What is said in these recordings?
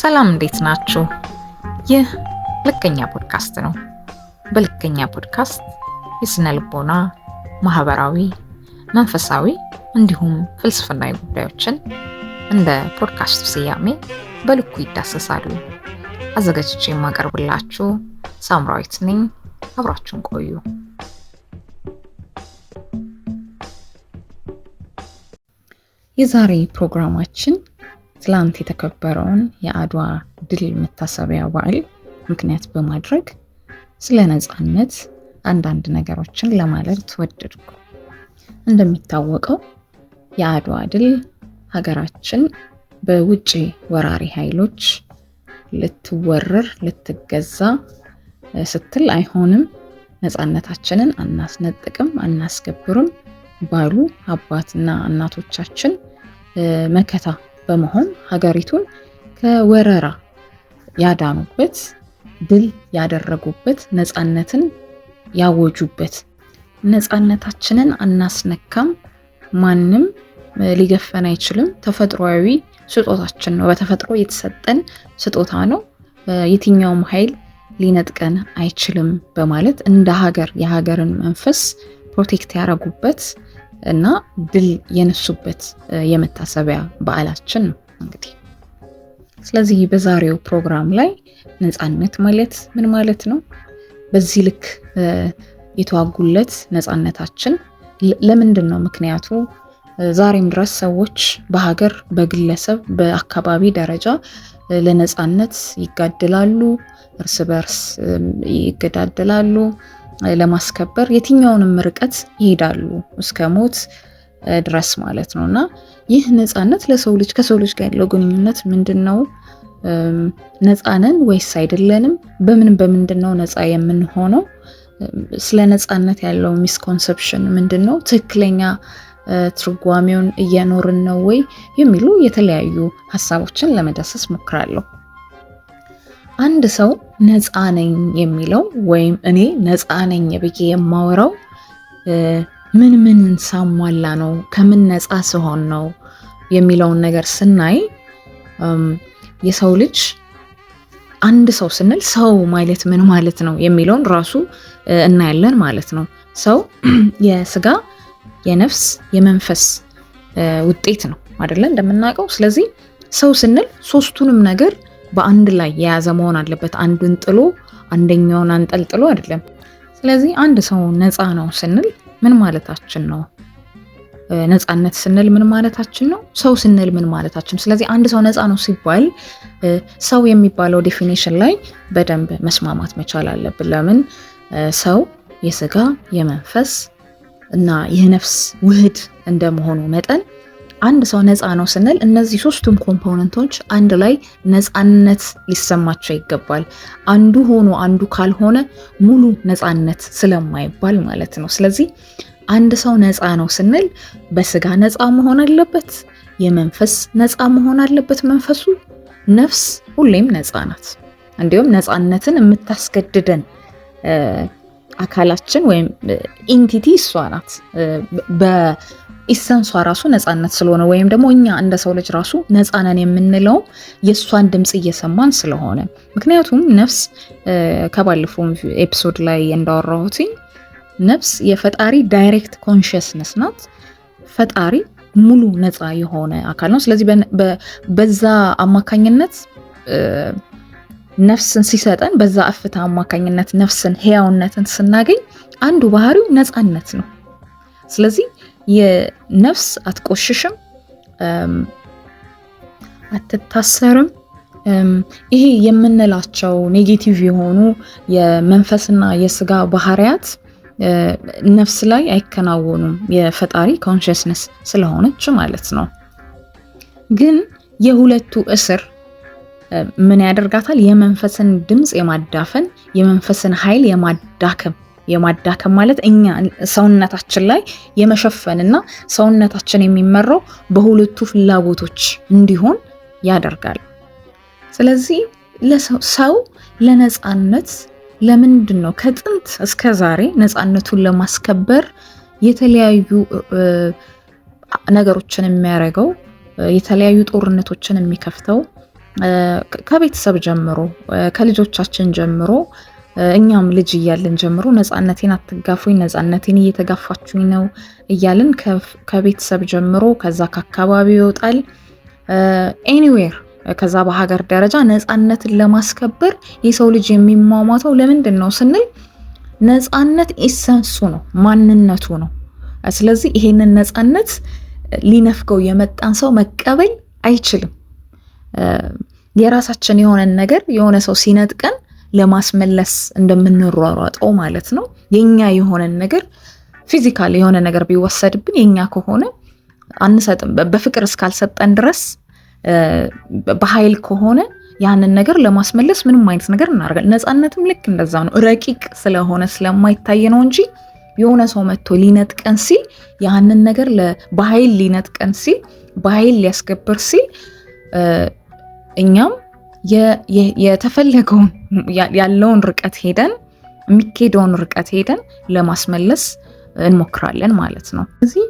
ሰላም፣ እንዴት ናችሁ? ይህ ልከኛ ፖድካስት ነው። በልከኛ ፖድካስት የስነ ልቦና፣ ማህበራዊ፣ መንፈሳዊ እንዲሁም ፍልስፍናዊ ጉዳዮችን እንደ ፖድካስቱ ስያሜ በልኩ ይዳሰሳሉ። አዘጋጅቼ የማቀርብላችሁ ሳምራዊት ነኝ። አብራችሁን ቆዩ። የዛሬ ፕሮግራማችን ትላንት የተከበረውን የአድዋ ድል መታሰቢያ በዓል ምክንያት በማድረግ ስለ ነፃነት አንዳንድ ነገሮችን ለማለት ወደድኩ። እንደሚታወቀው የአድዋ ድል ሀገራችን በውጭ ወራሪ ኃይሎች ልትወረር ልትገዛ ስትል አይሆንም፣ ነፃነታችንን አናስነጥቅም፣ አናስገብርም ባሉ አባትና እናቶቻችን መከታ በመሆን ሀገሪቱን ከወረራ ያዳኑበት፣ ድል ያደረጉበት፣ ነፃነትን ያወጁበት፣ ነፃነታችንን አናስነካም፣ ማንም ሊገፈን አይችልም፣ ተፈጥሯዊ ስጦታችን ነው፣ በተፈጥሮ የተሰጠን ስጦታ ነው፣ የትኛውም ኃይል ሊነጥቀን አይችልም በማለት እንደ ሀገር የሀገርን መንፈስ protect ያደረጉበት እና ድል የነሱበት የመታሰቢያ በዓላችን ነው እንግዲህ። ስለዚህ በዛሬው ፕሮግራም ላይ ነፃነት ማለት ምን ማለት ነው? በዚህ ልክ የተዋጉለት ነፃነታችን ለምንድን ነው ምክንያቱ? ዛሬም ድረስ ሰዎች በሀገር፣ በግለሰብ፣ በአካባቢ ደረጃ ለነፃነት ይጋደላሉ፣ እርስ በርስ ይገዳደላሉ። ለማስከበር የትኛውንም ርቀት ይሄዳሉ እስከ ሞት ድረስ ማለት ነው። እና ይህ ነፃነት ለሰው ልጅ ከሰው ልጅ ጋር ያለው ግንኙነት ምንድን ነው? ነፃ ነን ወይስ አይደለንም? በምን በምንድን ነው ነፃ የምንሆነው? ስለ ነፃነት ያለው misconception ምንድን ነው? ትክክለኛ ትርጓሜውን እየኖርን ነው ወይ? የሚሉ የተለያዩ ሀሳቦችን ለመዳሰስ ሞክራለሁ። አንድ ሰው ነፃ ነኝ የሚለው ወይም እኔ ነፃ ነኝ ብዬ የማወራው ምን ምንን ሳሟላ ነው፣ ከምን ነፃ ስሆን ነው የሚለውን ነገር ስናይ፣ የሰው ልጅ አንድ ሰው ስንል ሰው ማለት ምን ማለት ነው የሚለውን ራሱ እናያለን ማለት ነው። ሰው የስጋ፣ የነፍስ፣ የመንፈስ ውጤት ነው አይደለ እንደምናውቀው። ስለዚህ ሰው ስንል ሶስቱንም ነገር በአንድ ላይ የያዘ መሆን አለበት። አንዱን ጥሎ አንደኛውን አንጠልጥሎ አይደለም። ስለዚህ አንድ ሰው ነፃ ነው ስንል ምን ማለታችን ነው? ነፃነት ስንል ምን ማለታችን ነው? ሰው ስንል ምን ማለታችን ነው? ስለዚህ አንድ ሰው ነፃ ነው ሲባል ሰው የሚባለው definition ላይ በደንብ መስማማት መቻል አለብን። ለምን ሰው የስጋ፣ የመንፈስ እና የነፍስ ውህድ እንደመሆኑ መጠን አንድ ሰው ነፃ ነው ስንል እነዚህ ሶስቱም component ኦች አንድ ላይ ነፃነት ሊሰማቸው ይገባል። አንዱ ሆኖ አንዱ ካልሆነ ሙሉ ነፃነት ስለማይባል ማለት ነው። ስለዚህ አንድ ሰው ነፃ ነው ስንል በስጋ ነፃ መሆን አለበት፣ የመንፈስ ነፃ መሆን አለበት። መንፈሱ ነፍስ ሁሌም ነፃ ናት። እንዲሁም ነፃነትን የምታስገድደን አካላችን ወይም entity እሷ ናት። በ essence ሷ ራሱ ነፃነት ስለሆነ ወይም ደግሞ እኛ እንደ ሰው ልጅ ራሱ ነፃ ነን የምንለው የእሷን ድምፅ እየሰማን ስለሆነ፣ ምክንያቱም ነፍስ ከባለፈው episode ላይ እንዳወራሁት ነፍስ የፈጣሪ direct consciousness ናት። ፈጣሪ ሙሉ ነፃ የሆነ አካል ነው። ስለዚህ በዛ አማካኝነት ነፍስን ሲሰጠን፣ በዛ እፍታ አማካኝነት ነፍስን ህያውነትን ስናገኝ አንዱ ባህሪው ነፃነት ነው። ስለዚህ የነፍስ አትቆሽሽም፣ አትታሰርም። ይሄ የምንላቸው negative የሆኑ የመንፈስና የስጋ ባህሪያት ነፍስ ላይ አይከናወኑም፣ የፈጣሪ consciousness ስለሆነች ማለት ነው። ግን የሁለቱ እስር ምን ያደርጋታል? የመንፈስን ድምፅ የማዳፈን፣ የመንፈስን ኃይል የማዳከም፣ የማዳከም ማለት እኛ ሰውነታችን ላይ የመሸፈንና ሰውነታችን የሚመራው በሁለቱ ፍላጎቶች እንዲሆን ያደርጋል። ስለዚህ ሰው ለነፃነት ለምንድን ነው ከጥንት እስከ ዛሬ ነፃነቱን ለማስከበር የተለያዩ ነገሮችን የሚያደርገው፣ የተለያዩ ጦርነቶችን የሚከፍተው፣ ከቤተሰብ ጀምሮ፣ ከልጆቻችን ጀምሮ፣ እኛም ልጅ እያለን ጀምሮ ነፃነቴን አትጋፉኝ፣ ነፃነቴን እየተጋፋችሁኝ ነው እያልን ከቤተሰብ ጀምሮ፣ ከዛ ከአካባቢው ይወጣል anywhere፣ ከዛ በሀገር ደረጃ ነፃነትን ለማስከበር የሰው ልጅ የሚሟሟተው ለምንድን ነው ስንል ነፃነት essence ኡ ነው፣ ማንነቱ ነው። ስለዚህ ይሄንን ነፃነት ሊነፍገው የመጣን ሰው መቀበል አይችልም። የራሳችን የሆነን ነገር የሆነ ሰው ሲነጥቀን ለማስመለስ እንደምንሯሯጠው ማለት ነው። የኛ የሆነን ነገር፣ physical የሆነ ነገር ቢወሰድብን የኛ ከሆነ አንሰጥም። በፍቅር እስካልሰጠን ድረስ፣ በኃይል ከሆነ ያንን ነገር ለማስመለስ ምንም አይነት ነገር እናደርጋለን። ነፃነትም ልክ እንደዛ ነው። ረቂቅ ስለሆነ ስለማይታይ ነው እንጂ የሆነ ሰው መጥቶ ሊነጥቀን ሲል፣ ያንን ነገር በኃይል ሊነጥቀን ሲል፣ በኃይል ሊያስገብር ሲል እኛም የተፈለገውን ያለውን ርቀት ሄደን፣ የሚኬደውን ርቀት ሄደን ለማስመለስ እንሞክራለን ማለት ነው። እዚህ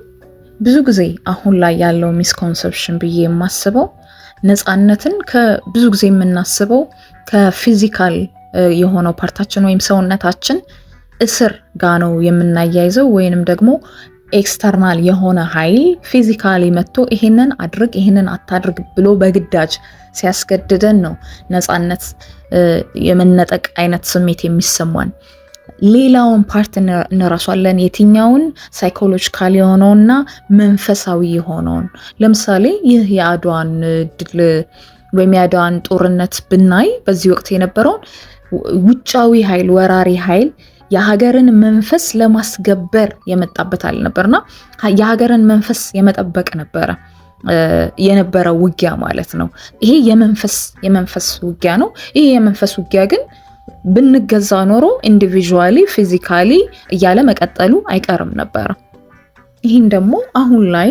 ብዙ ጊዜ አሁን ላይ ያለው misconception ብዬ የማስበው ነፃነትን ከብዙ ጊዜ የምናስበው ከ physical የሆነው part ኣችን ወይም ሰውነታችን እስር ጋ ነው የምናያይዘው፣ ወይንም ደግሞ external የሆነ ኃይል physically መጥቶ ይሄንን አድርግ፣ ይሄንን አታድርግ ብሎ በግዳጅ ሲያስገድደን ነው ነፃነት የመነጠቅ አይነት ስሜት የሚሰማን። ሌላውን part እንረሷለን። የትኛውን? Psychological የሆነውና መንፈሳዊ የሆነውን። ለምሳሌ ይህ የአድዋን ድል ወይም የአድዋን ጦርነት ብናይ በዚህ ወቅት የነበረውን ውጫዊ ኃይል፣ ወራሪ ኃይል የሀገርን መንፈስ ለማስገበር የመጣበት አልነበርና የሀገርን መንፈስ የመጠበቅ ነበረ የነበረው ውጊያ ማለት ነው። ይሄ የመንፈስ ውጊያ ነው። ይሄ የመንፈስ ውጊያ ግን ብንገዛ ኖሮ individually physically እያለ መቀጠሉ አይቀርም ነበረ። ይህን ደግሞ አሁን ላይ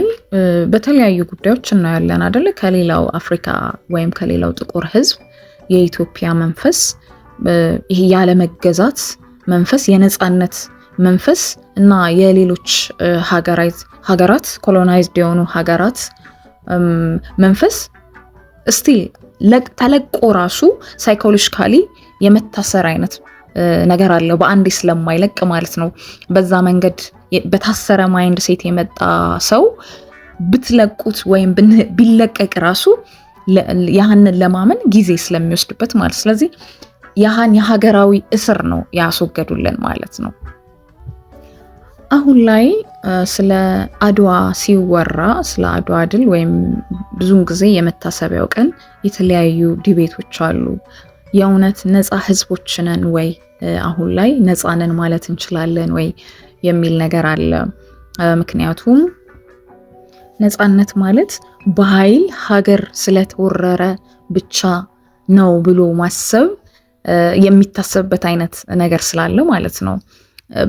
በተለያዩ ጉዳዮች እናያለን አደለ? ከሌላው አፍሪካ ወይም ከሌላው ጥቁር ሕዝብ የኢትዮጵያ መንፈስ ይሄ ያለመገዛት መንፈስ፣ የነፃነት መንፈስ እና የሌሎች ሀገራት፣ colonized የሆኑ ሀገራት መንፈስ still ተለቆ ራሱ psychologically የመታሰር አይነት ነገር አለው። በአንዴ ስለማይለቅ ማለት ነው። በዛ መንገድ በታሰረ mindset የመጣ ሰው ብትለቁት ወይም ቢለቀቅ ራሱ ያህንን ለማመን ጊዜ ስለሚወስድበት ማለት፣ ስለዚህ ያህን የሀገራዊ እስር ነው ያስወገዱልን ማለት ነው። አሁን ላይ ስለ አድዋ ሲወራ፣ ስለ አድዋ ድል ወይም ብዙውን ጊዜ የመታሰቢያው ቀን የተለያዩ debate ኦች አሉ። የእውነት ነፃ ህዝቦች ነን ወይ? አሁን ላይ ነፃ ነን ማለት እንችላለን ወይ የሚል ነገር አለ። ምክንያቱም ነፃነት ማለት በኃይል ሀገር ስለተወረረ ብቻ ነው ብሎ ማሰብ የሚታሰብበት አይነት ነገር ስላለ ማለት ነው።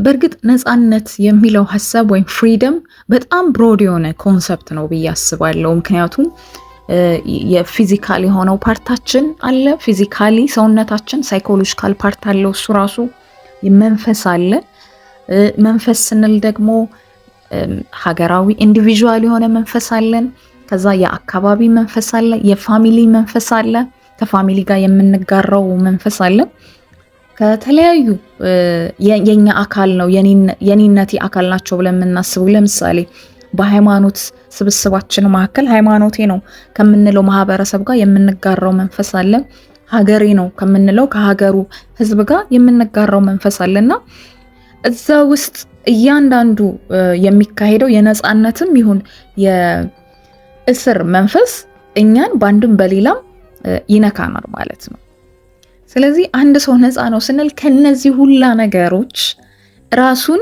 በእርግጥ ነፃነት የሚለው ሀሳብ ወይም freedom በጣም broad የሆነ concept ነው ብዬ አስባለሁ። ምክንያቱም የ physical የሆነው part ኣችን አለ፣ physically ሰውነታችን፣ psychological part አለው፣ እሱ ራሱ መንፈስ አለ። መንፈስ ስንል ደግሞ ሀገራዊ individual የሆነ መንፈስ አለን። ከዛ የአካባቢ መንፈስ አለ፣ የ family መንፈስ አለ፣ ከ family ጋር የምንጋራው መንፈስ አለ። ከተለያዩ የኛ አካል ነው፣ የኔነቴ አካል ናቸው ብለን የምናስበው፣ ለምሳሌ በሃይማኖት ስብስባችን መካከል ሃይማኖቴ ነው ከምንለው ማህበረሰብ ጋር የምንጋራው መንፈስ አለ። ሀገሬ ነው ከምንለው ከሀገሩ ህዝብ ጋር የምንጋራው መንፈስ አለ እና እዛ ውስጥ እያንዳንዱ የሚካሄደው የነፃነትም ይሁን የእስር መንፈስ እኛን በአንድም በሌላም ይነካናል ማለት ነው። ስለዚህ አንድ ሰው ነፃ ነው ስንል ከነዚህ ሁላ ነገሮች ራሱን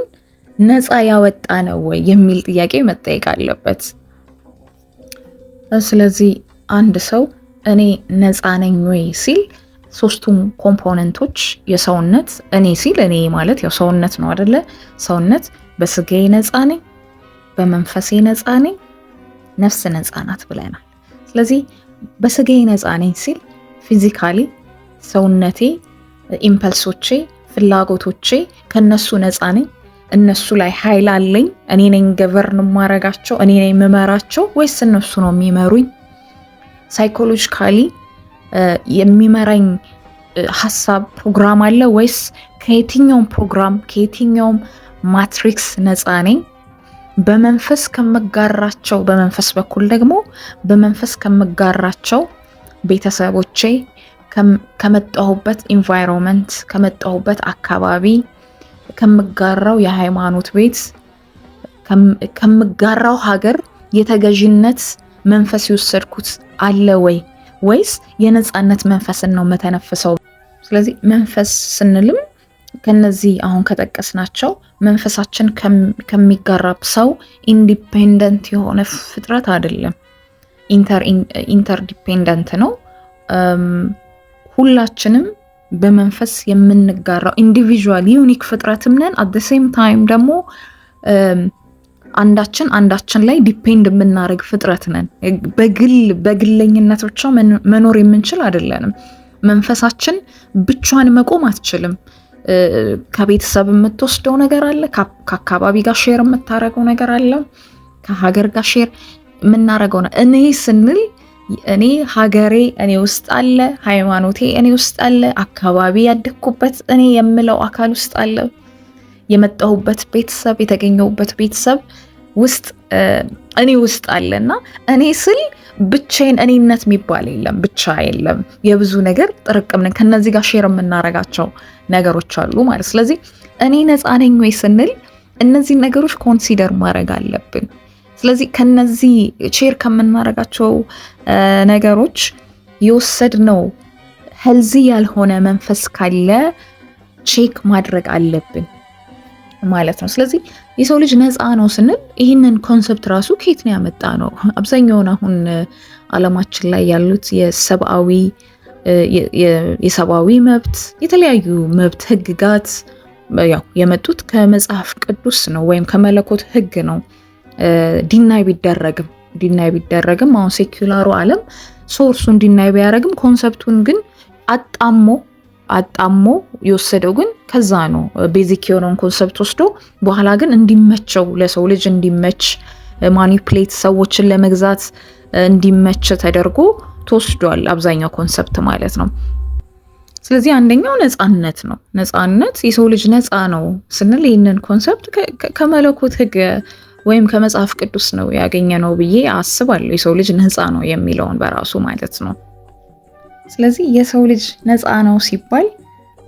ነፃ ያወጣ ነው ወይ የሚል ጥያቄ መጠየቅ አለበት። ስለዚህ አንድ ሰው እኔ ነፃ ነኝ ወይ ሲል ሶስቱም component ኦች የሰውነት፣ እኔ ሲል እኔ ማለት ያው ሰውነት ነው አደለ? ሰውነት በስጋዬ ነፃ ነኝ፣ በመንፈሴ ነፃ ነኝ፣ ነፍስ ነፃ ናት ብለናል። ስለዚህ በስጋዬ ነፃ ነኝ ሲል physically ሰውነቴ፣ impulse ኦቼ፣ ፍላጎቶቼ ከነሱ ነፃ ነኝ፣ እነሱ ላይ ኃይል አለኝ፣ እኔ ነኝ govern ማረጋቸው፣ እኔ ነኝ የምመራቸው ወይስ እነሱ ነው የሚመሩኝ? Psychologically የሚመራኝ ሀሳብ ፕሮግራም አለ ወይስ ከየትኛውም ፕሮግራም ከየትኛውም matrix ነፃ ነኝ? በመንፈስ ከምጋራቸው፣ በመንፈስ በኩል ደግሞ በመንፈስ ከምጋራቸው ቤተሰቦቼ፣ ከመጣሁበት environment፣ ከመጣሁበት አካባቢ፣ ከምጋራው የሃይማኖት ቤት፣ ከምጋራው ሀገር የተገዥነት መንፈስ የወሰድኩት አለ ወይ ወይስ የነፃነት መንፈስን ነው መተነፍሰው? ስለዚህ መንፈስ ስንልም ከነዚህ አሁን ከጠቀስናቸው መንፈሳችን ከሚጋራ፣ ሰው independent የሆነ ፍጥረት አይደለም፣ interdependent ነው። ሁላችንም በመንፈስ የምንጋራው individual unique ፍጥረትም ነን። At same time ደግሞ አንዳችን አንዳችን ላይ depend የምናደርግ ፍጥረት ነን። በግል በግለኝነት ብቻ መኖር የምንችል አይደለንም። መንፈሳችን ብቻዋን መቆም አትችልም። ከቤተሰብ የምትወስደው ነገር አለ፣ ከአካባቢ ጋር share የምታደርገው ነገር አለ፣ ከሀገር ጋር share የምናደርገው ነው። እኔ ስንል እኔ ሀገሬ እኔ ውስጥ አለ፣ ሃይማኖቴ እኔ ውስጥ አለ፣ አካባቢ ያደግኩበት እኔ የምለው አካል ውስጥ አለ፣ የመጣሁበት ቤተሰብ፣ የተገኘሁበት ቤተሰብ ውስጥ እኔ ውስጥ አለ። እና እኔ ስል ብቻዬን እኔነት የሚባል የለም፣ ብቻ የለም። የብዙ ነገር ጥርቅም ነን። ከነዚህ ጋር share የምናረጋቸው ነገሮች አሉ ማለት። ስለዚህ እኔ ነፃ ነኝ ወይ ስንል እነዚህን ነገሮች consider ማድረግ አለብን። ስለዚህ ከነዚህ share ከምናረጋቸው ነገሮች የወሰድነው healthy ያልሆነ መንፈስ ካለ check ማድረግ አለብን ማለት ነው። ስለዚህ የሰው ልጅ ነፃ ነው ስንል ይህንን concept ራሱ ከየት ነው ያመጣነው? አብዛኛውን አሁን ዓለማችን ላይ ያሉት የሰብአዊ መብት፣ የተለያዩ መብት ህግጋት ያው የመጡት ከመጽሐፍ ቅዱስ ነው ወይም ከመለኮት ህግ ነው። Deny ቢደረግም አሁን secular ኡ ዓለም source ኡን deny ቢያደርግም concept ኡን ግን አጣሞ አጣሞ የወሰደው ግን ከዛ ነው። Basic የሆነውን concept ወስዶ በኋላ ግን እንዲመቸው፣ ለሰው ልጅ እንዲመች manipulate፣ ሰዎችን ለመግዛት እንዲመች ተደርጎ ተወስዷል አብዛኛው concept ማለት ነው። ስለዚህ አንደኛው ነፃነት ነው። ነፃነት፣ የሰው ልጅ ነፃ ነው ስንል ይህንን concept ከመለኮት ህግ ወይም ከመጽሐፍ ቅዱስ ነው ያገኘነው ብዬ አስባለሁ። የሰው ልጅ ነፃ ነው የሚለውን በራሱ ማለት ነው። ስለዚህ የሰው ልጅ ነፃ ነው ሲባል፣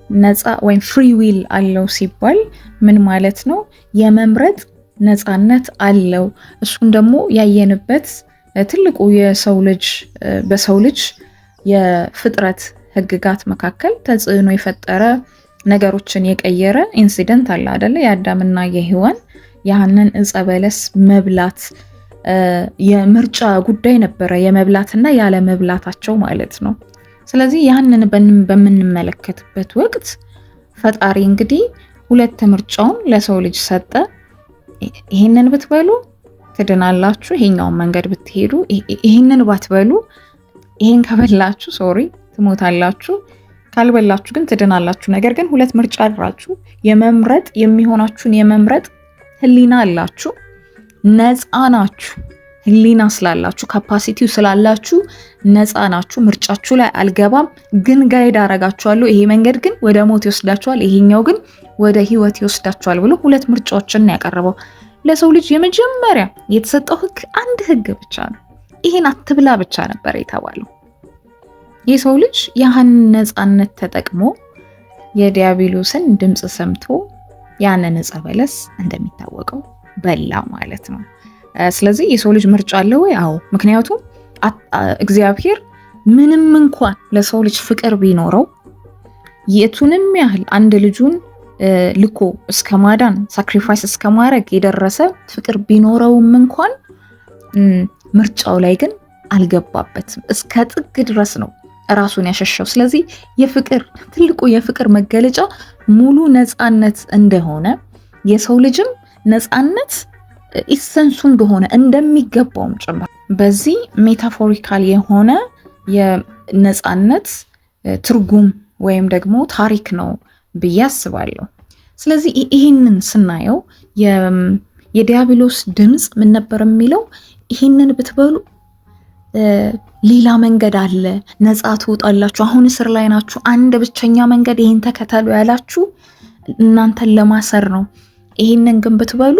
ነፃ ወይም free will አለው ሲባል ምን ማለት ነው? የመምረጥ ነፃነት አለው። እሱን ደግሞ ያየንበት ትልቁ የሰው ልጅ በሰው ልጅ የፍጥረት ህግጋት መካከል ተጽዕኖ የፈጠረ፣ ነገሮችን የቀየረ incident አለ አደለ? የአዳምና የሔዋን ያንን እጸ በለስ መብላት የምርጫ ጉዳይ ነበረ፣ የመብላትና ያለመብላታቸው ማለት ነው። ስለዚህ ያንን በምንመለከትበት ወቅት ፈጣሪ እንግዲህ ሁለት ምርጫውን ለሰው ልጅ ሰጠ። ይሄንን ብትበሉ ትድናላችሁ፣ ይሄኛውን መንገድ ብትሄዱ፣ ይሄንን ባትበሉ፣ ይሄን ከበላችሁ sorry ትሞታላችሁ፣ ካልበላችሁ ግን ትድናላችሁ። ነገር ግን ሁለት ምርጫ አላችሁ። የመምረጥ፣ የሚሆናችሁን የመምረጥ ህሊና አላችሁ፣ ነፃ ናችሁ። ህሊና ስላላችሁ፣ capacity ው ስላላችሁ ነፃ ናችሁ። ምርጫችሁ ላይ አልገባም፣ ግን guide አረጋችኋለሁ። ይሄ መንገድ ግን ወደ ሞት ይወስዳችኋል፣ ይሄኛው ግን ወደ ህይወት ይወስዳችኋል ብሎ ሁለት ምርጫዎችን ያቀረበው። ለሰው ልጅ የመጀመሪያ የተሰጠው ህግ አንድ ህግ ብቻ ነው። ይሄን አትብላ ብቻ ነበር የተባለው። የሰው ልጅ ያህን ነፃነት ተጠቅሞ የዲያብሎስን ድምፅ ሰምቶ ያንን ዕፀ በለስ እንደሚታወቀው በላ ማለት ነው። ስለዚህ የሰው ልጅ ምርጫ አለ ወይ? አዎ። ምክንያቱም እግዚአብሔር ምንም እንኳን ለሰው ልጅ ፍቅር ቢኖረው፣ የቱንም ያህል አንድ ልጁን ልኮ እስከ ማዳን sacrifice እስከ ማድረግ የደረሰ ፍቅር ቢኖረውም እንኳን ምርጫው ላይ ግን አልገባበትም። እስከ ጥግ ድረስ ነው ራሱን ያሸሸው። ስለዚህ የፍቅር ትልቁ የፍቅር መገለጫ ሙሉ ነፃነት እንደሆነ፣ የሰው ልጅም ነፃነት essence ኡ እንደሆነ፣ እንደሚገባውም ጭምር በዚህ metaphorical የሆነ የነፃነት ትርጉም ወይም ደግሞ ታሪክ ነው ብዬ አስባለሁ። ስለዚህ ይህንን ስናየው የዲያብሎስ ድምፅ ምን ነበር የሚለው? ይህንን ብትበሉ ሌላ መንገድ አለ፣ ነፃ ትወጣላችሁ፣ አሁን እስር ላይ ናችሁ፣ አንድ ብቸኛ መንገድ ይህን ተከተሉ ያላችሁ እናንተን ለማሰር ነው፣ ይህንን ግን ብትበሉ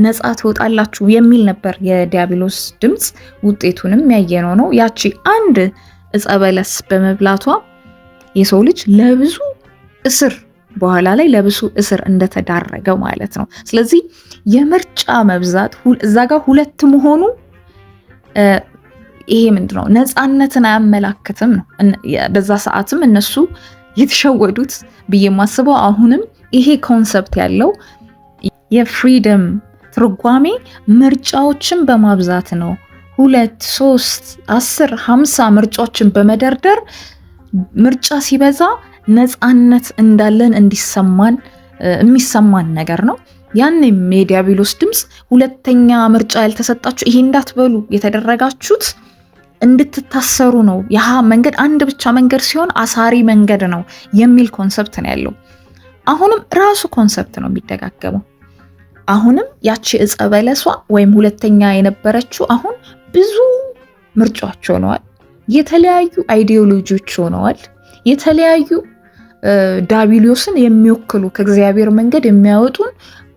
ነፃ ትወጣላችሁ የሚል ነበር የዲያብሎስ ድምፅ። ውጤቱንም ያየነው ነው። ያቺ አንድ ዕፀ በለስ በመብላቷ የሰው ልጅ ለብዙ እስር በኋላ ላይ ለብዙ እስር እንደተዳረገ ማለት ነው። ስለዚህ የምርጫ መብዛት እዛ ጋር ሁለት መሆኑ ይሄ ምንድነው ነፃነትን አያመላክትም ነው። በዛ ሰዓትም እነሱ የተሸወዱት ብዬ የማስበው አሁንም ይሄ concept ያለው የ freedom ትርጓሜ ምርጫዎችን በማብዛት ነው። 2፣ 3፣ 10፣ 50 ምርጫዎችን በመደርደር ምርጫ ሲበዛ ነፃነት እንዳለን እንዲሰማን የሚሰማን ነገር ነው። ያንም የዲያብሎስ ድምፅ ሁለተኛ ምርጫ ያልተሰጣችሁ ይሄ እንዳትበሉ የተደረጋችሁት እንድትታሰሩ ነው፣ ያ መንገድ አንድ ብቻ መንገድ ሲሆን አሳሪ መንገድ ነው የሚል concept ነው ያለው። አሁንም ራሱ concept ነው የሚደጋገመው። አሁንም ያቺ ዕፀ በለሷ ወይም ሁለተኛ የነበረችው አሁን ብዙ ምርጫዎች ሆነዋል። የተለያዩ ideology ዎች ሆነዋል። የተለያዩ ዲያብሎስን የሚወክሉ ከእግዚአብሔር መንገድ የሚያወጡን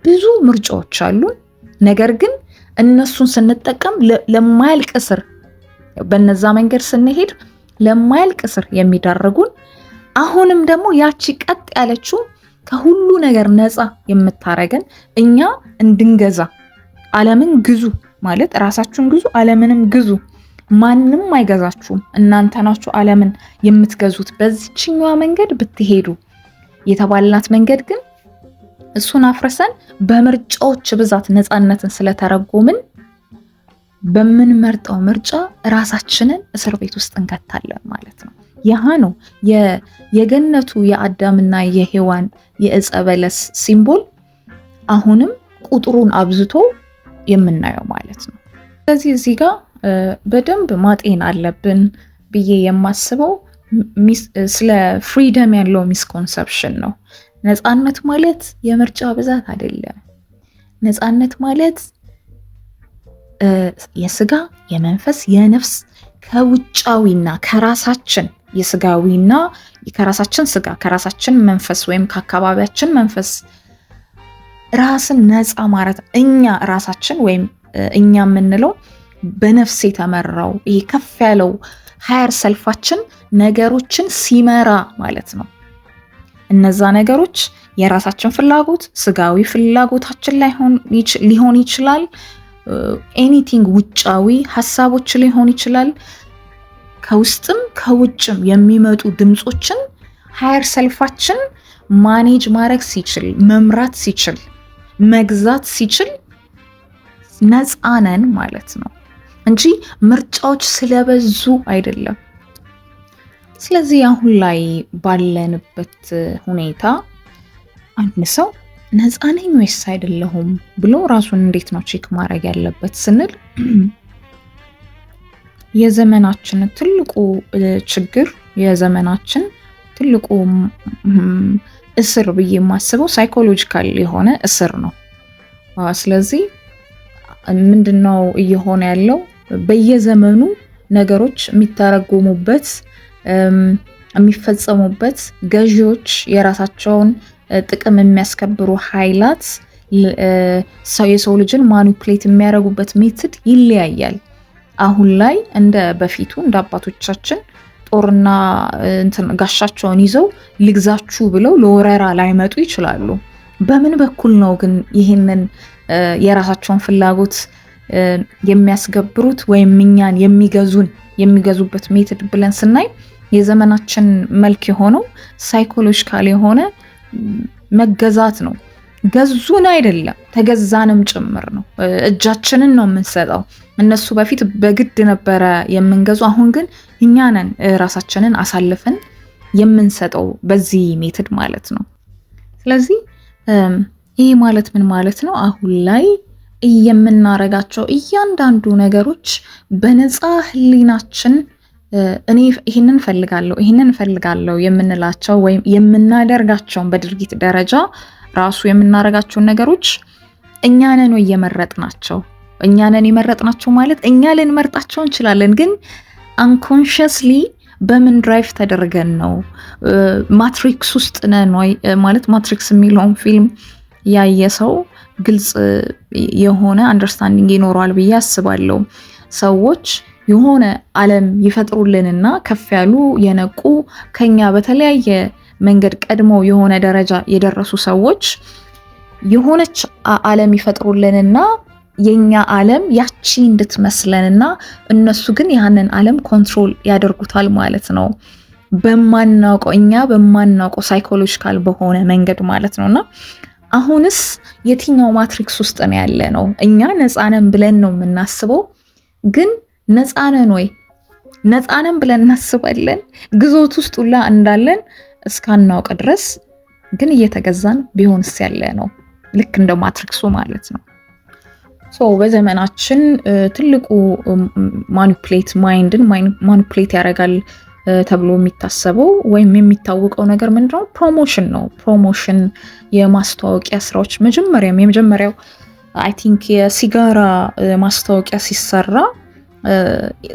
ብዙ ምርጫዎች አሉን። ነገር ግን እነሱን ስንጠቀም ለማያልቅ እስር፣ በነዛ መንገድ ስንሄድ ለማያልቅ እስር የሚዳርጉን፣ አሁንም ደግሞ ያቺ ቀጥ ያለችው ከሁሉ ነገር ነፃ የምታረገን እኛ እንድንገዛ፣ ዓለምን ግዙ ማለት ራሳችሁን ግዙ፣ ዓለምንም ግዙ፣ ማንም አይገዛችሁም፣ እናንተ ናችሁ ዓለምን የምትገዙት በዚችኛዋ መንገድ ብትሄዱ የተባልናት መንገድ ግን እሱን አፍርሰን በምርጫዎች ብዛት ነፃነትን ስለተረጎምን በምንመርጠው ምርጫ ራሳችንን እስር ቤት ውስጥ እንከታለን ማለት ነው። ያህ ነው የገነቱ የአዳምና የሔዋን የዕፀ በለስ symbol አሁንም ቁጥሩን አብዝቶ የምናየው ማለት ነው። ስለዚህ እዚህ ጋር በደንብ ማጤን አለብን ብዬ የማስበው ስለ freedom ያለው misconception ነው። ነፃነት ማለት የምርጫ ብዛት አይደለም። ነፃነት ማለት የስጋ፣ የመንፈስ፣ የነፍስ ከውጫዊና ከራሳችን የስጋዊና ከራሳችን ስጋ፣ ከራሳችን መንፈስ ወይም ከአካባቢያችን መንፈስ ራስን ነፃ ማለት፣ እኛ ራሳችን ወይም እኛ የምንለው በነፍስ የተመራው ይሄ ከፍ ያለው higher self ኣችን ነገሮችን ሲመራ ማለት ነው። እነዛ ነገሮች የራሳችን ፍላጎት፣ ስጋዊ ፍላጎታችን ሊሆን ይችላል። Anything ውጫዊ ሀሳቦች ሊሆን ይችላል። ከውስጥም ከውጭም የሚመጡ ድምፆችን higher self ኣችን manage ማድረግ ሲችል፣ መምራት ሲችል፣ መግዛት ሲችል ነፃ ነን ማለት ነው እንጂ ምርጫዎች ስለበዙ አይደለም። ስለዚህ አሁን ላይ ባለንበት ሁኔታ አንድ ሰው ነፃ ነኝ ወይስ አይደለሁም ብሎ ራሱን እንዴት ነው check ማድረግ ያለበት ስንል፣ የዘመናችን ትልቁ ችግር፣ የዘመናችን ትልቁ እስር ብዬ የማስበው psychological የሆነ እስር ነው። ስለዚህ ምንድነው እየሆነ ያለው? በየዘመኑ ነገሮች የሚተረጎሙበት፣ የሚፈጸሙበት፣ ገዢዎች፣ የራሳቸውን ጥቅም የሚያስከብሩ ኃይላት የሰው ልጅን manipulate የሚያደርጉበት method ይለያያል። አሁን ላይ እንደ በፊቱ እንደ አባቶቻችን ጦርና እንትን ጋሻቸውን ይዘው ልግዛችሁ ብለው ለወረራ ላይመጡ ይችላሉ። በምን በኩል ነው ግን ይህንን የራሳቸውን ፍላጎት የሚያስገብሩት ወይም እኛን የሚገዙበት method ብለን ስናይ የዘመናችን መልክ የሆነው psychological የሆነ መገዛት ነው። ገዙን አይደለም፣ ተገዛንም ጭምር ነው። እጃችንን ነው የምንሰጠው። እነሱ በፊት በግድ ነበረ የምንገዙ፣ አሁን ግን እኛ ነን ራሳችንን አሳልፈን የምንሰጠው በዚህ method ማለት ነው። ስለዚህ ይህ ማለት ምን ማለት ነው? አሁን ላይ የምናረጋቸው እያንዳንዱ ነገሮች በነፃ ህሊናችን እኔ ይህንን እፈልጋለሁ፣ ይህንን እፈልጋለሁ የምንላቸው ወይም የምናደርጋቸውን፣ በድርጊት ደረጃ ራሱ የምናደርጋቸውን ነገሮች እኛ ነን ወይ የመረጥናቸው? እኛ ነን የመረጥናቸው ማለት እኛ ልንመርጣቸው እንችላለን፣ ግን unconsciously በምን drive ተደርገን ነው? Matrix ውስጥ ነን ወይ? ማለት Matrix የሚለውን ፊልም ያየ ሰው ግልጽ የሆነ understanding ይኖረዋል ብዬ አስባለሁ። ሰዎች የሆነ ዓለም ይፈጥሩልንና ከፍ ያሉ፣ የነቁ፣ ከኛ በተለያየ መንገድ ቀድመው የሆነ ደረጃ የደረሱ ሰዎች የሆነች ዓለም ይፈጥሩልንና የኛ ዓለም ያቺ እንድትመስለንና እነሱ ግን ያንን ዓለም control ያደርጉታል ማለት ነው። በማናውቀው፣ እኛ በማናውቀው psychological በሆነ መንገድ ማለት ነው። እና አሁንስ የትኛው matrix ውስጥ ነው ያለነው? እኛ ነፃ ነን ብለን ነው የምናስበው፣ ግን ነፃ ነን ወይ? ነፃ ነን ብለን እናስባለን። ግዞት ውስጥ ሁላ እንዳለን እስካናውቅ ድረስ ግን እየተገዛን ቢሆንስ ያለነው? ልክ እንደ matrix ኡ ማለት ነው። So በዘመናችን ትልቁ manipulate mind ን manipulate ያደርጋል ተብሎ የሚታሰበው ወይም የሚታወቀው ነገር ምንድነው? Promotion ነው። Promotion፣ የማስታወቂያ ስራዎች። መጀመሪያም የመጀመሪያው I think የሲጋራ ማስታወቂያ ሲሰራ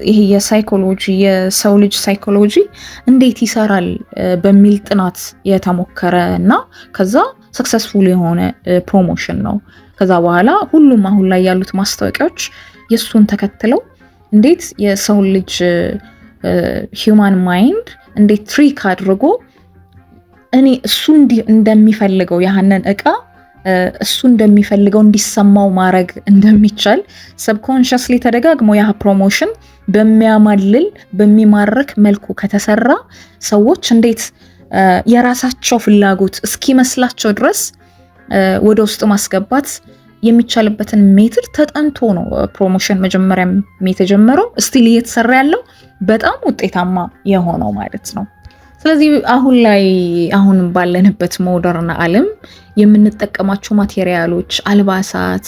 ይሄ የ psychology፣ የሰው ልጅ psychology እንዴት ይሰራል በሚል ጥናት የተሞከረ እና ከዛ successful የሆነ promotion ነው። ከዛ በኋላ ሁሉም አሁን ላይ ያሉት ማስታወቂያዎች የእሱን ተከትለው እንዴት የሰው ልጅ human mind እንዴት trick አድርጎ እኔ እሱ እንደሚፈልገው፣ ያንን እቃ እሱ እንደሚፈልገው እንዲሰማው ማድረግ እንደሚቻል subconsciously ተደጋግሞ ያ promotion በሚያማልል፣ በሚማርክ መልኩ ከተሰራ ሰዎች እንዴት የራሳቸው ፍላጎት እስኪመስላቸው ድረስ ወደ ውስጥ ማስገባት የሚቻልበትን method ተጠንቶ ነው promotion መጀመሪያም የተጀመረው፣ still እየተሰራ ያለው፣ በጣም ውጤታማ የሆነው ማለት ነው። ስለዚህ አሁን ላይ፣ አሁን ባለንበት modern ዓለም የምንጠቀማቸው material ኦች፣ አልባሳት፣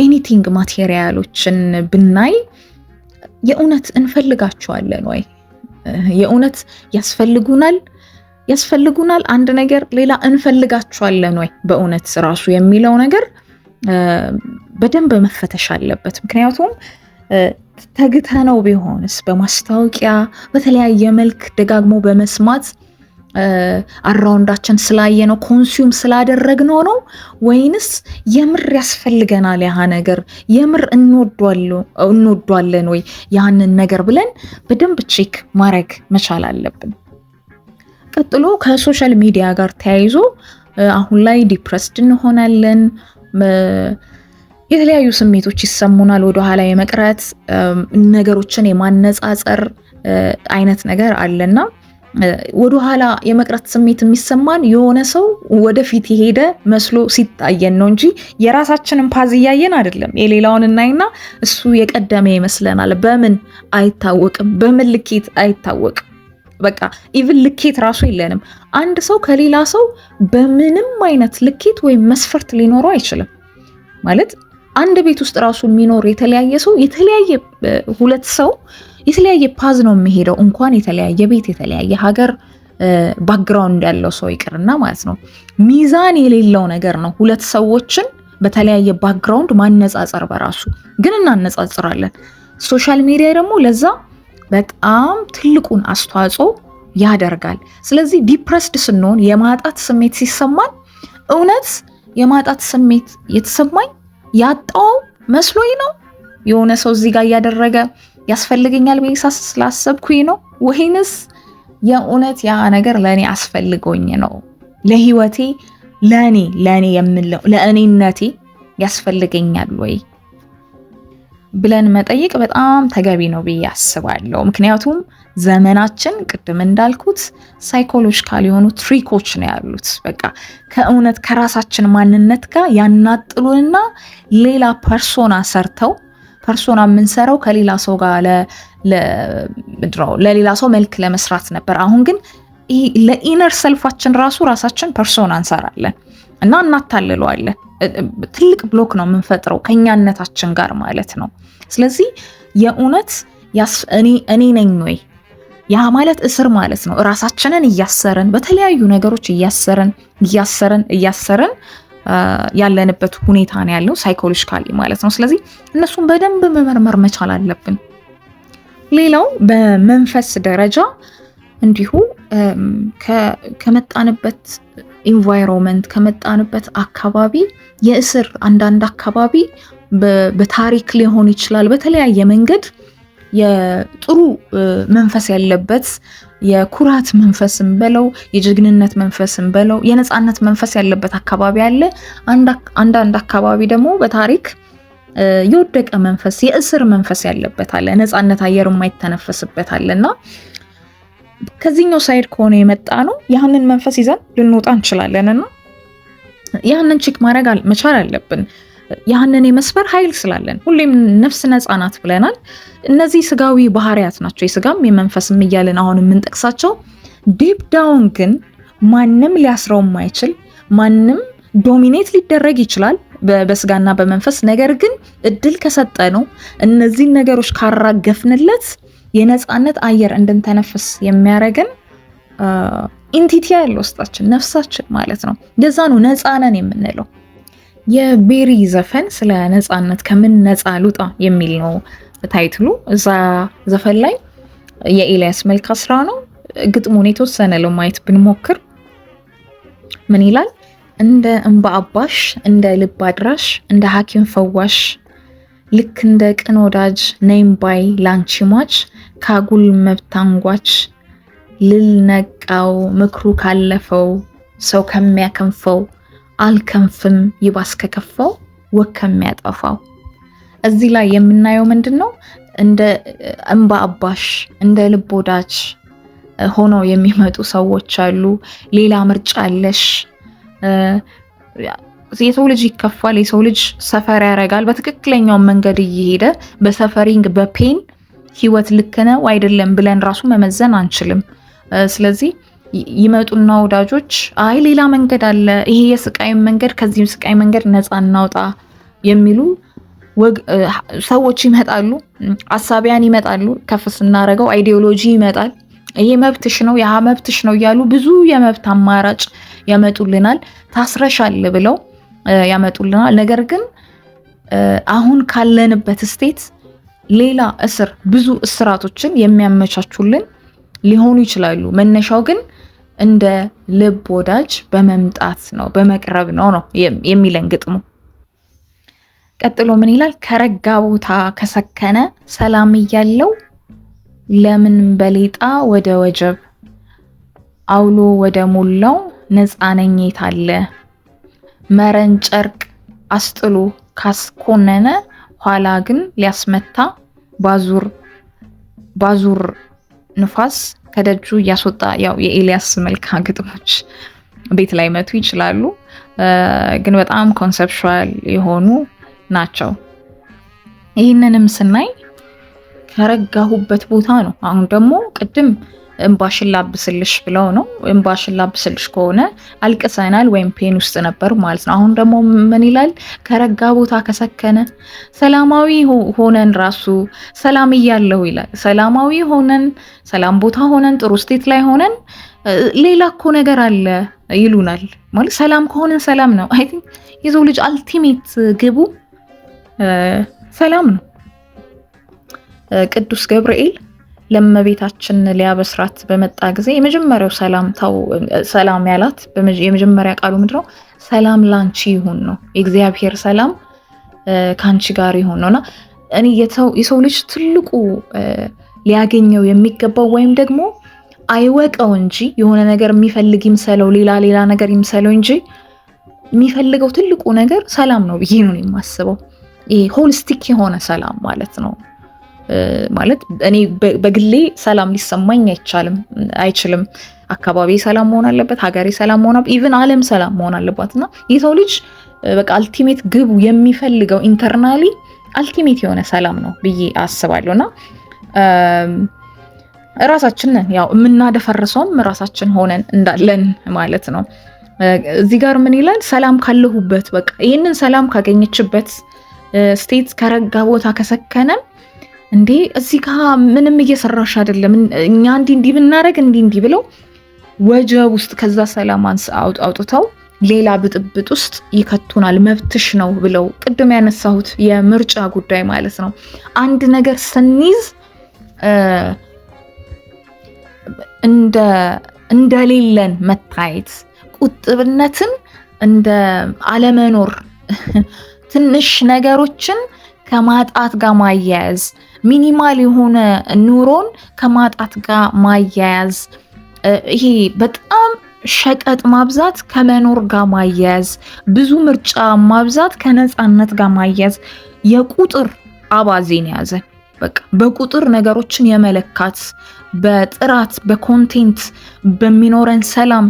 anything material ኦችን ብናይ የእውነት እንፈልጋቸዋለን ወይ? የእውነት ያስፈልጉናል? ያስፈልጉናል አንድ ነገር፣ ሌላ እንፈልጋቸዋለን ወይ በእውነት ራሱ የሚለው ነገር በደንብ መፈተሽ አለበት። ምክንያቱም ተግተነው ቢሆንስ፣ በማስታወቂያ በተለያየ መልክ ደጋግሞ በመስማት around ኣችን ስላየነው፣ consume ስላደረግነው ነው ወይንስ የምር ያስፈልገናል ያ ነገር፣ የምር እንወዷለን ወይ ያንን ነገር ብለን በደንብ check ማድረግ መቻል አለብን። ቀጥሎ ከ social media ጋር ተያይዞ አሁን ላይ depressed እንሆናለን። የተለያዩ ስሜቶች ይሰሙናል። ወደኋላ የመቅረት፣ ነገሮችን የማነጻጸር አይነት ነገር አለና ወደኋላ የመቅረት ስሜት የሚሰማን የሆነ ሰው ወደፊት የሄደ መስሎ ሲታየን ነው እንጂ የራሳችንን path እያየን አይደለም። የሌላውን እናይና እሱ የቀደመ ይመስለናል። በምን አይታወቅም፣ በምን ልኬት አይታወቅም። በቃ even ልኬት ራሱ የለንም። አንድ ሰው ከሌላ ሰው በምንም አይነት ልኬት ወይም መስፈርት ሊኖረው አይችልም። ማለት አንድ ቤት ውስጥ ራሱ የሚኖር የተለያየ ሰው፣ የተለያየ ሁለት ሰው የተለያየ path ነው የሚሄደው። እንኳን የተለያየ ቤት፣ የተለያየ ሀገር፣ background ያለው ሰው ይቅርና ማለት ነው። ሚዛን የሌለው ነገር ነው ሁለት ሰዎችን በተለያየ background ማነጻጸር በራሱ፣ ግን እናነጻጽራለን። Social media ደግሞ ለዛ በጣም ትልቁን አስተዋጽኦ ያደርጋል። ስለዚህ depressed ስንሆን፣ የማጣት ስሜት ሲሰማን እውነት የማጣት ስሜት የተሰማኝ ያጣው መስሎኝ ነው፣ የሆነ ሰው እዚህ ጋር እያደረገ ያስፈልገኛል ብዬ ስላሰብኩኝ ነው ወይንስ የእውነት ያ ነገር ለእኔ አስፈልጎኝ ነው፣ ለህይወቴ፣ ለእኔ የምለው ለእኔነቴ ያስፈልገኛል ወይ ብለን መጠየቅ በጣም ተገቢ ነው ብዬ አስባለሁ። ምክንያቱም ዘመናችን ቅድም እንዳልኩት psychological የሆኑ trick ኦች ነው ያሉት። በቃ ከእውነት ከራሳችን ማንነት ጋር ያናጥሉንና ሌላ persona ሰርተው፣ persona የምንሰራው ከሌላ ሰው ጋር ለሌላ ሰው መልክ ለመስራት ነበር። አሁን ግን ለ inner self ኣችን ራሱ ራሳችን persona እንሰራለን እና እናታልለዋለን። ትልቅ block ነው የምንፈጥረው ከኛነታችን ጋር ማለት ነው። ስለዚህ የእውነት እኔ ነኝ ወይ? ያ ማለት እስር ማለት ነው። ራሳችንን እያሰርን፣ በተለያዩ ነገሮች እያሰርን እያሰርን እያሰርን ያለንበት ሁኔታ ነው ያለው psychologically ማለት ነው። ስለዚህ እነሱን በደንብ መመርመር መቻል አለብን። ሌላው በመንፈስ ደረጃ እንዲሁ ከመጣንበት environment፣ ከመጣንበት አካባቢ የእስር፣ አንዳንድ አካባቢ በታሪክ ሊሆን ይችላል፣ በተለያየ መንገድ የጥሩ መንፈስ ያለበት፣ የኩራት መንፈስም በለው፣ የጀግንነት መንፈስም በለው፣ የነፃነት መንፈስ ያለበት አካባቢ አለ። አንዳንድ አካባቢ ደግሞ በታሪክ የወደቀ መንፈስ፣ የእስር መንፈስ ያለበት አለ። ነፃነት አየር የማይተነፈስበት አለ። እና ከዚህኛው side ከሆነ የመጣ ነው ያንን መንፈስ ይዘን ልንወጣ እንችላለን እና ያንን check ማድረግ መቻል አለብን። ያንን የመስበር ኃይል ስላለን ሁሌም ነፍስ ነፃ ናት ብለናል። እነዚህ ስጋዊ ባህሪያት ናቸው፣ የስጋም የመንፈስም እያልን አሁን የምንጠቅሳቸው። Deep down ግን ማንም ሊያስረው የማይችል፣ ማንም dominate ሊደረግ ይችላል በስጋና በመንፈስ፣ ነገር ግን እድል ከሰጠነው፣ እነዚህን ነገሮች ካራገፍንለት የነፃነት አየር እንድንተነፍስ የሚያደርገን entity ያለ ውስጣችን፣ ነፍሳችን ማለት ነው። ለዛ ነው ነፃ ነን የምንለው። የቤሪ ዘፈን ስለ ነፃነት፣ ከምን ነፃ ልውጣ የሚል ነው title ኡ። እዛ ዘፈን ላይ የኤልያስ መልካ ስራ ነው። ግጥሙን የተወሰነ ለማየት ብንሞክር ምን ይላል? እንደ እንባ አባሽ፣ እንደ ልብ አድራሽ፣ እንደ ሐኪም ፈዋሽ፣ ልክ እንደ ቅን ወዳጅ ነይም ባይ ላንቺ ሟች፣ ካጉል መብት አንጓች ልል ነቃው፣ ምክሩ ካለፈው ሰው ከሚያከንፈው አልከንፍም፣ ይባስ ከከፋው ወግ ከሚያጠፋው። እዚህ ላይ የምናየው ምንድን ነው? እንደ እንባ አባሽ፣ እንደ ልብ ወዳጅ ሆነው የሚመጡ ሰዎች አሉ። ሌላ ምርጫ አለሽ። የሰው ልጅ ይከፋል። የሰው ልጅ suffer ያደርጋል። በትክክለኛው መንገድ እየሄደ በ suffering፣ በ pain ህይወት ልክ ነው አይደለም ብለን ራሱ መመዘን አንችልም። ስለዚህ ይመጡና ወዳጆች አይ ሌላ መንገድ አለ፣ ይሄ የስቃይ መንገድ፣ ከዚህም ስቃይ መንገድ ነፃ እናውጣ የሚሉ ሰዎች ይመጣሉ፣ አሳቢያን ይመጣሉ። ከፍ ስናደርገው ideology ይመጣል። ይሄ መብትሽ ነው፣ ያ መብትሽ ነው እያሉ ብዙ የመብት አማራጭ ያመጡልናል። ታስረሻል ብለው ያመጡልናል። ነገር ግን አሁን ካለንበት state ሌላ እስር፣ ብዙ እስራቶችን የሚያመቻቹልን ሊሆኑ ይችላሉ። መነሻው ግን እንደ ልብ ወዳጅ በመምጣት ነው፣ በመቅረብ ነው ነው የሚለን ግጥሙ። ቀጥሎ ምን ይላል? ከረጋ ቦታ ከሰከነ ሰላም እያለው ለምን በሌጣ ወደ ወጀብ፣ አውሎ ወደ ሞላው ነፃ ነኝ የታለ፣ መረን ጨርቅ አስጥሎ ካስኮነነ ኋላ ግን ሊያስመታ ባዙር ንፋስ ከደጁ እያስወጣ። ያው የኤልያስ መልካ ግጥሞች ቤት ላይ መቱ ይችላሉ፣ ግን በጣም conceptual የሆኑ ናቸው። ይህንንም ስናይ ከረጋሁበት ቦታ ነው። አሁን ደግሞ ቅድም እንባሽን ላብስልሽ ብለው ነው። እንባሽን ላብስልሽ ከሆነ አልቅሰናል ወይም pain ውስጥ ነበር ማለት ነው። አሁን ደግሞ ምን ይላል? ከረጋ ቦታ፣ ከሰከነ፣ ሰላማዊ ሆነን ራሱ ሰላም እያለው ይላል። ሰላማዊ ሆነን፣ ሰላም ቦታ ሆነን፣ ጥሩ state ላይ ሆነን ሌላ እኮ ነገር አለ ይሉናል። ማለት ሰላም ከሆነን ሰላም ነው። I think የሰው ልጅ ultimate ግቡ ሰላም ነው። ቅዱስ ገብርኤል ለእመቤታችን ሊያበስራት በመጣ ጊዜ የመጀመሪያው ሰላምታው፣ ሰላም ያላት የመጀመሪያ ቃሉ ምንድነው? ሰላም ላንቺ ይሁን ነው። የእግዚአብሔር ሰላም ከአንቺ ጋር ይሁን ነው። እና እኔ የሰው ልጅ ትልቁ ሊያገኘው የሚገባው ወይም ደግሞ አይወቀው እንጂ የሆነ ነገር የሚፈልግ ይምሰለው፣ ሌላ ሌላ ነገር ይምሰለው እንጂ የሚፈልገው ትልቁ ነገር ሰላም ነው ብዬ ነው የማስበው። ይሄ holistic የሆነ ሰላም ማለት ነው። ማለት እኔ በግሌ ሰላም ሊሰማኝ አይቻልም አይችልም። አካባቢ ሰላም መሆን አለበት፣ ሀገሬ ሰላም መሆን፣ even ዓለም ሰላም መሆን አለባት። እና የሰው ልጅ በቃ ultimate ግቡ የሚፈልገው internally ultimate የሆነ ሰላም ነው ብዬ አስባለሁ። እና ራሳችን ነን ያው የምናደፈርሰውም ራሳችን ሆነን እንዳለን ማለት ነው። እዚህ ጋር ምን ይላል? ሰላም ካለሁበት፣ በቃ ይህንን ሰላም ካገኘችበት state፣ ከረጋ ቦታ፣ ከሰከነ፣ እንዴ እዚህ ጋ ምንም እየሰራሽ አይደለም፣ እኛ እንዲህ እንዲህ ብናደርግ እንዲህ እንዲህ ብለው ወጀብ ውስጥ ከዛ ሰላም አውጥተው ሌላ ብጥብጥ ውስጥ ይከቱናል። መብትሽ ነው ብለው ቅድም ያነሳሁት የምርጫ ጉዳይ ማለት ነው። አንድ ነገር ስንይዝ እንደሌለን መታየት፣ ቁጥብነትን እንደ አለመኖር፣ ትንሽ ነገሮችን ከማጣት ጋር ማያያዝ፣ minimal የሆነ ኑሮን ከማጣት ጋር ማያያዝ፣ ይሄ በጣም ሸቀጥ ማብዛት ከመኖር ጋር ማያያዝ፣ ብዙ ምርጫ ማብዛት ከነፃነት ጋር ማያያዝ፣ የቁጥር አባዜን የያዘ፣ በቃ በቁጥር ነገሮችን የመለካት፣ በጥራት፣ በ content፣ በሚኖረን ሰላም፣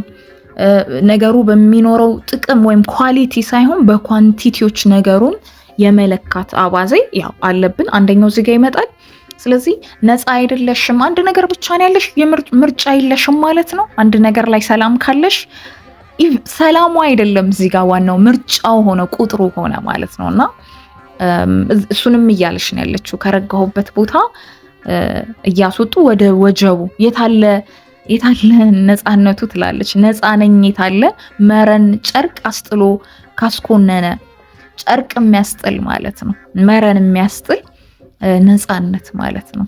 ነገሩ በሚኖረው ጥቅም ወይም quality ሳይሆን በ quantity ዎች ነገሩን የመለካት አባዜ ያው አለብን። አንደኛው እዚህ ጋ ይመጣል። ስለዚህ ነፃ አይደለሽም፣ አንድ ነገር ብቻ ነው ያለሽ፣ ምርጫ የለሽም ማለት ነው። አንድ ነገር ላይ ሰላም ካለሽ ሰላሙ አይደለም እዚህ ጋር ዋናው፣ ምርጫው ሆነ፣ ቁጥሩ ሆነ ማለት ነው። እና እሱንም እያለሽ ነው ያለችው። ከረጋሁበት ቦታ እያስወጡ ወደ ወጀቡ፣ የታለ የታለ ነፃነቱ ትላለች። ነፃ ነኝ የታለ? መረን ጨርቅ አስጥሎ ካስኮነነ፣ ጨርቅ የሚያስጥል ማለት ነው። መረን የሚያስጥል ነፃነት ማለት ነው።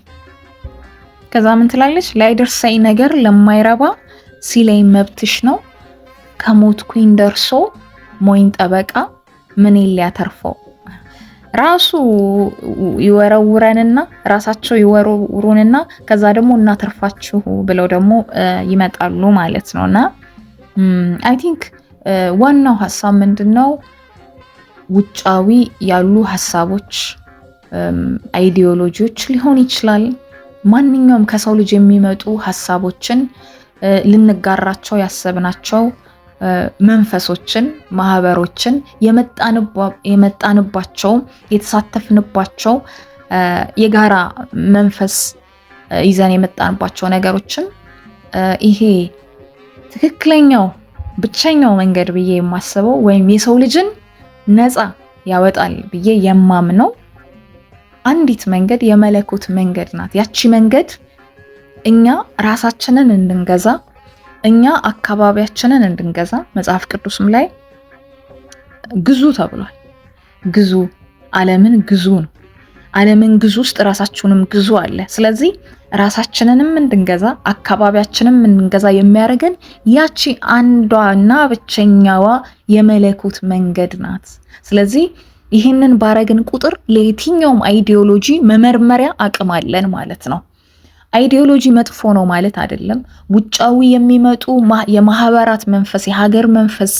ከዛ ምን ትላለች? ላይደርሰኝ ነገር ለማይረባ ሲለኝ መብትሽ ነው፣ ከሞትኩኝ ደርሶ ሞኝ ጠበቃ ምን ሊያተርፈው? ራሱ ይወረውረንና ራሳቸው ይወረውሩንና ከዛ ደግሞ እናተርፋችሁ ብለው ደግሞ ይመጣሉ ማለት ነው። እና I think ዋናው ሀሳብ ምንድን ነው? ውጫዊ ያሉ ሀሳቦች፣ ideology ዎች ሊሆን ይችላል። ማንኛውም ከሰው ልጅ የሚመጡ ሀሳቦችን፣ ልንጋራቸው ያሰብናቸው መንፈሶችን፣ ማህበሮችን፣ የመጣንባቸው፣ የተሳተፍንባቸው፣ የጋራ መንፈስ ይዘን የመጣንባቸው ነገሮችን፣ ይሄ ትክክለኛው ብቸኛው መንገድ ብዬ የማስበው ወይም የሰው ልጅን ነፃ ያወጣል ብዬ የማምነው አንዲት መንገድ የመለኮት መንገድ ናት። ያቺ መንገድ እኛ ራሳችንን እንድንገዛ፣ እኛ አካባቢያችንን እንድንገዛ፣ መጽሐፍ ቅዱስም ላይ ግዙ ተብሏል። ግዙ፣ ዓለምን ግዙ ነው። ዓለምን ግዙ ውስጥ ራሳችሁንም ግዙ አለ። ስለዚህ ራሳችንንም እንድንገዛ አካባቢያችንም እንድንገዛ የሚያደርገን ያቺ አንዷና ብቸኛዋ የመለኮት መንገድ ናት። ስለዚህ ይህንን ባረግን ቁጥር ለየትኛውም ideology መመርመሪያ አቅም አለን ማለት ነው። Ideology መጥፎ ነው ማለት አይደለም። ውጫዊ የሚመጡ የማህበራት መንፈስ፣ የሀገር መንፈስ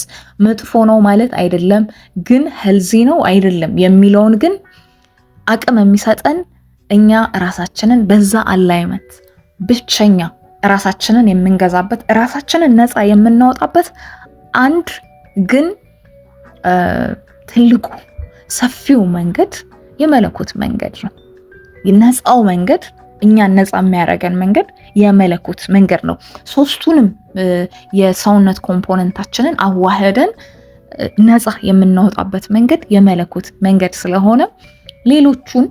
መጥፎ ነው ማለት አይደለም። ግን healthy ነው አይደለም የሚለውን ግን አቅም የሚሰጠን እኛ ራሳችንን በዛ alignment፣ ብቸኛ ራሳችንን የምንገዛበት፣ ራሳችንን ነፃ የምናወጣበት አንድ ግን ትልቁ ሰፊው መንገድ የመለኮት መንገድ ነው። ነፃው መንገድ፣ እኛን ነፃ የሚያደርገን መንገድ የመለኮት መንገድ ነው። ሶስቱንም የሰውነት component ኣችንን አዋህደን ነፃ የምናወጣበት መንገድ የመለኮት መንገድ ስለሆነ ሌሎቹን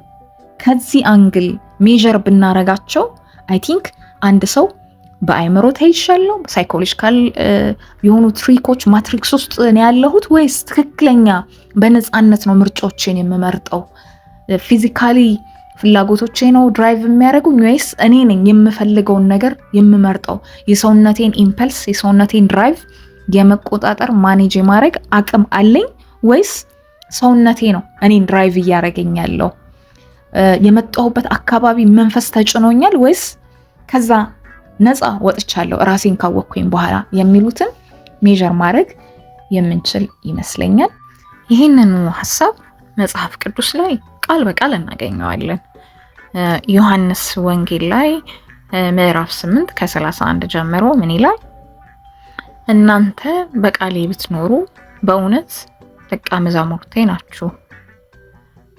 ከዚህ angle measure ብናረጋቸው I think አንድ ሰው በአይምሮ ተይዣለሁ፣ psychological የሆኑ trick ኦች matrix ውስጥ ነው ያለሁት ወይስ ትክክለኛ በነፃነት ነው ምርጫዎቼን የምመርጠው? Physically ፍላጎቶቼ ነው drive የሚያደርጉኝ ወይስ እኔ ነኝ የምፈልገውን ነገር የምመርጠው? የሰውነቴን impulse፣ የሰውነቴን drive የመቆጣጠር፣ manage የማድረግ አቅም አለኝ ወይስ ሰውነቴ ነው እኔን drive እያደረገኝ ያለው? የመጣሁበት አካባቢ መንፈስ ተጭኖኛል ወይስ ከዛ ነፃ ወጥቻለሁ ራሴን ካወቅኩኝ በኋላ የሚሉትን measure ማድረግ የምንችል ይመስለኛል። ይህንኑ ሀሳብ መጽሐፍ ቅዱስ ላይ ቃል በቃል እናገኘዋለን። ዮሐንስ ወንጌል ላይ ምዕራፍ 8 ከ31 ጀምሮ ምን ይላል? እናንተ በቃሌ ብትኖሩ በእውነት ደቀ መዛሙርቴ ናችሁ፣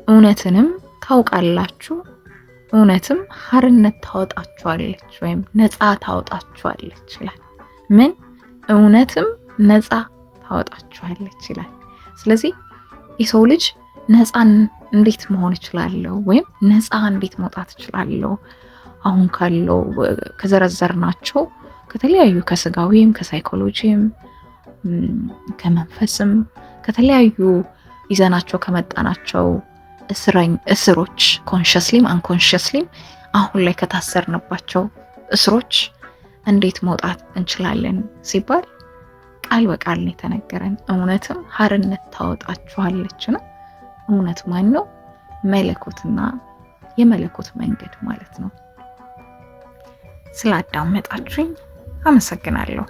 እውነትንም ታውቃላችሁ፣ እውነትም ሐርነት ታወጣችኋለች ወይም ነፃ ታወጣችኋለች ይላል። ምን? እውነትም ነፃ ታወጣችኋለች ይላል። ስለዚህ የሰው ልጅ ነፃን እንዴት መሆን እችላለሁ ወይም ነፃ እንዴት መውጣት እችላለሁ፣ አሁን ካለው ከዘረዘርናቸው ከተለያዩ ከስጋዊም ከሳይኮሎጂም ከመንፈስም ከተለያዩ ይዘናቸው ከመጣናቸው እስሮች consciously ም unconsciously ም አሁን ላይ ከታሰርንባቸው እስሮች እንዴት መውጣት እንችላለን ሲባል ቃል በቃል ነው የተነገረን። እውነትም ሀርነት ታወጣችኋለች ነው። እውነት ማን ነው? መለኮትና የመለኮት መንገድ ማለት ነው። ስላዳመጣችሁኝ አመሰግናለሁ።